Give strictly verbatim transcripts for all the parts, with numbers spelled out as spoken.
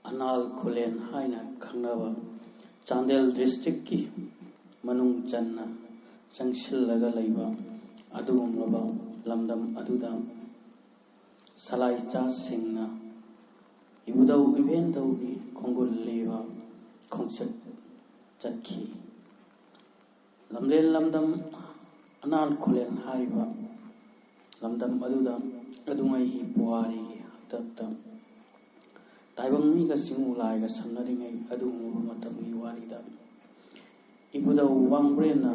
ꯑꯅꯥꯜ ꯈꯨꯂꯦꯟ ꯍꯥꯏꯅ ꯈꯪꯅꯕ ꯆꯥꯟꯗꯦꯜ ꯗꯤꯁꯇ꯭ꯔꯤꯛꯀꯤ ꯃꯅꯨꯡ ꯆꯟꯅ ꯆꯪꯁꯤꯜꯂꯒ ꯂꯩꯕ ꯑꯗꯨꯒꯨꯝꯂꯕ ꯂꯝꯗꯝ ꯑꯗꯨꯗ ꯁꯂꯥꯏꯆꯥꯁꯤꯡꯅ ꯏꯕꯨꯙꯧ ꯏꯕꯦꯟꯙꯧꯒꯤ ꯈꯣꯡꯒꯨꯜ ꯂꯤꯕ ꯈꯣꯡꯆꯠ ꯆꯠꯈꯤ꯫ ꯂꯝꯂꯦꯟ ꯂꯝꯗꯝ ꯑꯅꯥꯜ ꯈꯨꯂꯦꯟ ꯍꯥꯏꯔꯤꯕ ꯂꯝꯗꯝ ꯑꯗꯨꯗ ꯑꯗꯨꯉꯩꯒꯤ ꯄꯨꯋꯥꯔꯤꯒꯤ ꯍꯥꯛꯇꯛꯇ ꯇꯥꯏꯕꯪ ꯃꯤꯒ ꯆꯤꯡꯎ ꯂꯥꯏꯒ ꯁꯝꯅꯔꯤꯉꯩ ꯑꯗꯨꯒꯨꯝꯂꯕ ꯃꯇꯝꯒꯤ ꯋꯥꯔꯤꯗ ꯏꯕꯨꯙꯧ ꯋꯥꯡꯕ꯭ꯔꯦꯟꯅ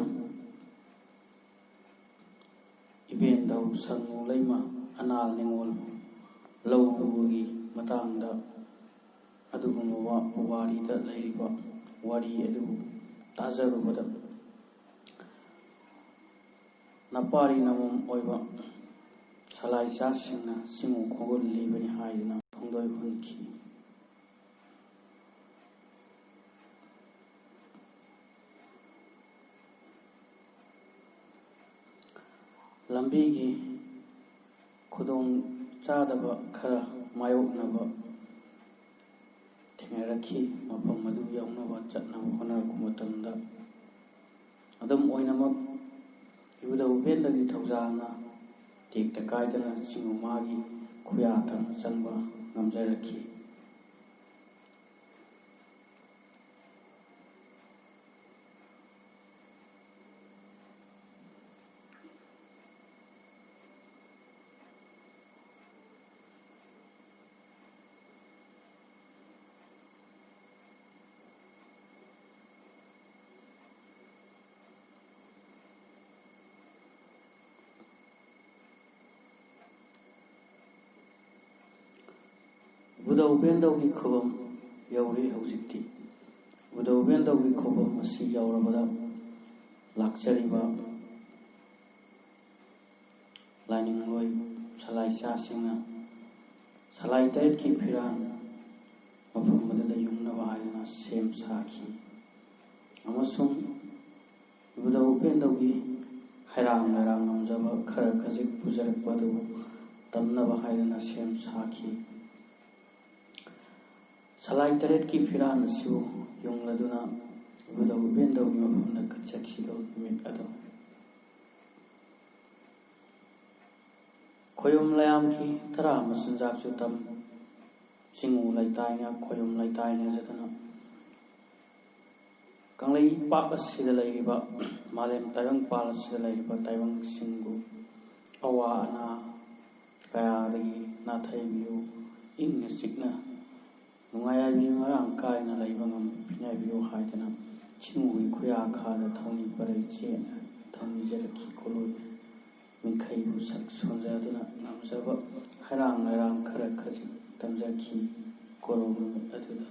ꯏꯕꯦꯟꯙꯧ ꯁꯟꯃꯨ ꯂꯩꯃ ꯑꯅꯥꯜ ꯅꯤꯉꯣꯜ ꯂꯧꯕꯒꯤ ꯃꯇꯥꯡꯗ ꯑꯗꯨꯒꯨꯝꯂꯕ ꯄꯨꯋꯥꯔꯤꯗ ꯂꯩꯔꯤꯕ ꯋꯥꯔꯤ ꯑꯗꯨꯕꯨ ꯇꯥꯖꯔꯨꯕꯗ ꯅꯄꯥꯔꯤ ꯅꯃꯣꯝ ꯑꯣꯏꯕ ꯁꯂꯥꯏꯆꯥꯁꯤꯡꯅ ꯆꯤꯡꯎ ꯈꯣꯡꯒꯨꯜ ꯂꯤꯕꯅꯤ ꯍꯥꯏꯗꯨꯅ ꯐꯣꯡꯗꯣꯏ ꯍꯨꯟꯈꯤ꯫ ꯂꯝꯕꯤꯒꯤ ꯈꯨꯗꯣꯡ ꯆꯥꯗꯕ ꯈꯔ ꯃꯥꯌꯣꯛꯅꯕ ꯊꯦꯡꯅꯔꯛꯈꯤ꯫ ꯃꯐꯝ ꯑꯗꯨ ꯌꯧꯅꯕ ꯆꯠꯅꯕ ꯍꯣꯠꯅꯔꯛꯄ ꯃꯇꯝꯗ ꯑꯗꯨꯝ ꯑꯣꯏꯅꯃꯛ ꯏꯕꯨꯙꯧ ꯎꯄꯦꯟꯗ꯭ꯔꯒꯤ ꯊꯧꯖꯥꯜꯅ ꯇꯦꯛꯇ ꯀꯥꯏꯗꯅ ꯆꯤꯡ ꯃꯥꯒꯤ ꯈꯨꯌꯥꯊꯪ ꯆꯪꯕ ꯉꯝꯖꯔꯛꯈꯤ꯫ ꯏꯕꯨꯙꯧ ꯎꯄꯦꯟꯗꯧꯒꯤ ꯈꯨꯕꯝ ꯌꯧꯔꯦ ꯍꯧꯖꯤꯛꯇꯤ꯫ ꯏꯕꯨꯙꯧ ꯎꯄꯦꯟꯗꯧꯒꯤ ꯈꯨꯕꯝ ꯑꯁꯤ ꯌꯧꯔꯕꯗ ꯂꯥꯛꯆꯔꯤꯕ ꯂꯥꯏꯅꯤꯡꯂꯣꯏ ꯁꯂꯥꯏꯆꯥꯁꯤꯡꯅ ꯁꯂꯥꯏ ꯇꯔꯦꯠꯀꯤ ꯐꯤꯔꯥꯟ ꯃꯐꯝ ꯑꯗꯨꯗ ꯌꯨꯡꯅꯕ ꯍꯥꯏꯗꯨꯅ ꯁꯦꯝ ꯁꯥꯈꯤ꯫ ꯑꯃꯁꯨꯡ ꯏꯕꯨꯙꯧ ꯎꯄꯦꯟꯗꯧꯒꯤ ꯍꯩꯔꯥꯡ ꯂꯩꯔꯥꯡ ꯉꯝꯖꯕ ꯈꯔ ꯈꯖꯤꯛ ꯄꯨꯖꯔꯛꯄ ꯑꯗꯨꯕꯨ ꯇꯝꯅꯕ ꯍꯥꯏꯗꯨꯅ ꯁꯦꯝ ꯁꯥꯈꯤ꯫ ꯁꯂꯥꯏ ꯇꯔꯦꯠꯀꯤ ꯐꯤꯔꯥꯟ ꯑꯁꯤꯕꯨ ꯌꯨꯡꯂꯗꯨꯅ ꯏꯕꯨꯙꯧ ꯏꯕꯦꯟꯗꯧꯒꯤ ꯃꯐꯝꯗ ꯀꯠꯆꯈꯤꯗꯧ ꯅꯨꯃꯤꯠ ꯑꯗꯣ꯫ ꯈꯣꯌꯨꯝ ꯂꯌꯥꯝꯒꯤ ꯇꯔꯥ ꯃꯆꯤꯟꯖꯥꯛꯁꯨ ꯇꯝ, ꯆꯤꯡꯉꯨ ꯂꯩꯇꯥꯏꯅ ꯈꯣꯌꯨꯝ ꯂꯩꯇꯥꯏꯅꯖꯗꯅ ꯀꯪꯂꯩꯄꯥꯛ ꯑꯁꯤꯗ ꯂꯩꯔꯤꯕ, ꯃꯥꯂꯦꯝ ꯇꯥꯏꯕꯪꯄꯥꯜ ꯑꯁꯤꯗ ꯂꯩꯔꯤꯕ ꯇꯥꯏꯕꯪꯁꯤꯡꯕꯨ ꯑꯋꯥ ꯑꯅꯥ ꯀꯌꯥꯗꯒꯤ ꯅꯥꯊꯩꯕꯤꯌꯨ, ꯏꯪꯅ ꯆꯤꯛꯅ ꯅꯨꯡꯉꯥꯏ ꯌꯥꯏꯕꯤ ꯃꯔꯥꯡ ꯀꯥꯏꯅ ꯂꯩꯕ ꯉꯝꯕ ꯄꯤꯅꯕꯤꯌꯨ ꯍꯥꯏꯗꯨꯅ ꯆꯤꯡꯃꯨꯒꯤ ꯈꯨꯌꯥꯈꯥꯗ ꯊꯧꯅꯤ ꯄꯔꯩ ꯆꯦꯠꯅ ꯊꯧꯅꯤꯖꯔꯛꯈꯤ꯫ ꯈꯨꯂꯣꯏ ꯃꯤꯡꯈꯩꯕꯨ ꯁꯛ ꯁꯣꯟꯖꯗꯨꯅ ꯉꯝꯖꯕ ꯍꯩꯔꯥꯡ ꯂꯩꯔꯥꯡ ꯈꯔ ꯈꯖꯤꯛ ꯇꯝꯖꯈꯤ꯫ ꯀꯣꯔꯧ ꯅꯨꯃꯤꯠ ꯑꯗꯨꯗ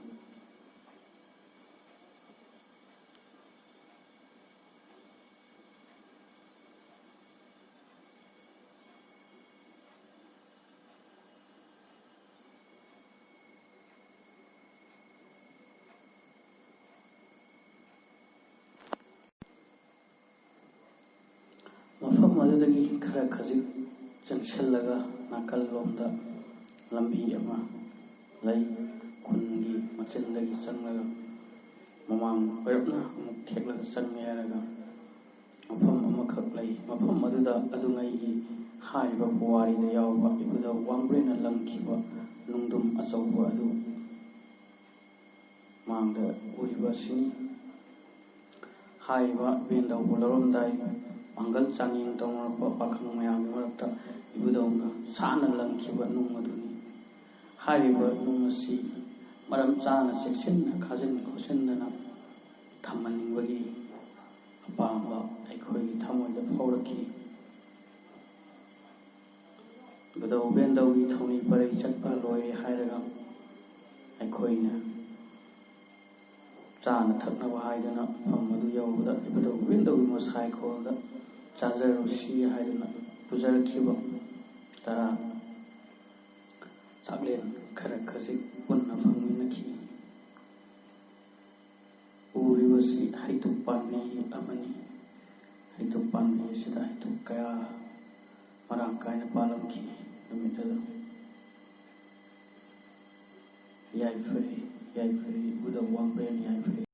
ꯃꯐꯝ ꯑꯗꯨꯗꯒꯤ ꯈꯔ ꯈꯖꯤꯛ ꯆꯪꯁꯤꯜꯂꯒ ꯅꯥꯀꯜꯂꯣꯝꯗ ꯂꯝꯕꯤ ꯑꯃ ꯂꯩ꯫ ꯈꯨꯟꯒꯤ ꯃꯆꯤꯟꯗꯒꯤ ꯆꯪꯂꯒ ꯃꯃꯥꯡ ꯑꯣꯏꯔꯞꯅ ꯑꯃꯨꯛ ꯊꯦꯛꯂꯒ ꯆꯪꯉꯦ ꯍꯥꯏꯔꯒ ꯃꯐꯝ ꯑꯃꯈꯛ ꯂꯩ꯫ ꯃꯐꯝ ꯑꯗꯨꯗ ꯑꯗꯨꯉꯩꯒꯤ ꯍꯥꯏꯔꯤꯕ ꯄꯨꯋꯥꯔꯤꯗ ꯌꯥꯎꯕ ꯏꯕꯨꯙꯧ ꯋꯥꯡꯕ꯭ꯔꯦꯟꯅ ꯂꯪꯈꯤꯕ ꯅꯨꯡꯗꯨꯝ ꯑꯆꯧꯕ ꯑꯗꯨ ꯃꯥꯡꯗ ꯎꯔꯤꯕ ꯑꯁꯤꯅꯤ꯫ ꯍꯥꯏꯔꯤꯕ ꯏꯕꯦꯟꯗꯧꯕꯨ ꯂꯧꯔꯝꯗꯥꯏ ꯄꯥꯡꯒꯜ ꯆꯥꯡꯌꯦꯡ ꯇꯧꯅꯔꯛꯄ ꯄꯥꯈꯪ ꯃꯌꯥꯝꯒꯤ ꯃꯔꯛꯇ ꯏꯕꯨꯙꯧꯅ ꯁꯥꯟꯅ ꯂꯪꯈꯤꯕ ꯅꯨꯡ ꯑꯗꯨꯅꯤ꯫ ꯍꯥꯏꯔꯤꯕ ꯅꯨꯡ ꯑꯁꯤ ꯃꯔꯝ ꯆꯥꯅ ꯆꯦꯛꯁꯤꯟꯅ ꯈꯥꯖꯤꯟ ꯈꯣꯠꯆꯤꯟꯗꯅ ꯊꯝꯍꯟꯅꯤꯡꯕꯒꯤ ꯑꯄꯥꯝꯕ ꯑꯩꯈꯣꯏꯒꯤ ꯊꯃꯣꯏꯗ ꯐꯥꯎꯔꯛꯈꯤ꯫ ꯏꯕꯨꯙꯧ ꯏꯕꯦꯟꯗꯧꯒꯤ ꯊꯧꯅꯤ ꯄꯔꯩ ꯆꯠꯄ ꯂꯣꯏꯔꯦ ꯍꯥꯏꯔꯒ ꯑꯩꯈꯣꯏꯅ ꯆꯥꯅ ꯊꯛꯅꯕ ꯍꯥꯏꯗꯨꯅ ꯃꯐꯝ ꯑꯗꯨ ꯌꯧꯕꯗ ꯏꯕꯨꯙꯧ ꯏꯕꯦꯟꯗꯧꯒꯤ ꯃꯁꯥꯏꯈꯣꯜꯗ ꯆꯥꯖꯔꯨꯁꯤ ꯍꯥꯏꯗꯨꯅ ꯄꯨꯖꯔꯛꯈꯤꯕ ꯇꯔꯥ ꯆꯥꯛꯂꯦꯟ ꯈꯔ ꯈꯖꯤꯛ ꯄꯨꯟꯅ ꯐꯪꯃꯤꯟꯅꯈꯤ꯫ ꯎꯔꯤꯕꯁꯤ ꯍꯩꯇꯨꯞ ꯄꯥꯝꯕꯤ ꯑꯃꯅꯤ꯫ ꯍꯩꯇꯨꯞ ꯄꯥꯝꯕꯤ ꯑꯁꯤꯗ ꯍꯩꯇꯨꯞ ꯀꯌꯥ ꯃꯔꯥꯡ ꯀꯥꯏꯅ ꯄꯥꯜꯂꯝꯈꯤ꯫ ꯅꯨꯃꯤꯠ ꯑꯗꯨ ꯌꯥꯏꯐꯔꯦ, ꯌꯥꯏꯐꯔꯦ, ꯏꯕꯨꯙꯧ ꯋꯥꯡꯕ꯭ꯔꯦꯟ ꯌꯥꯏꯐꯔꯦ꯫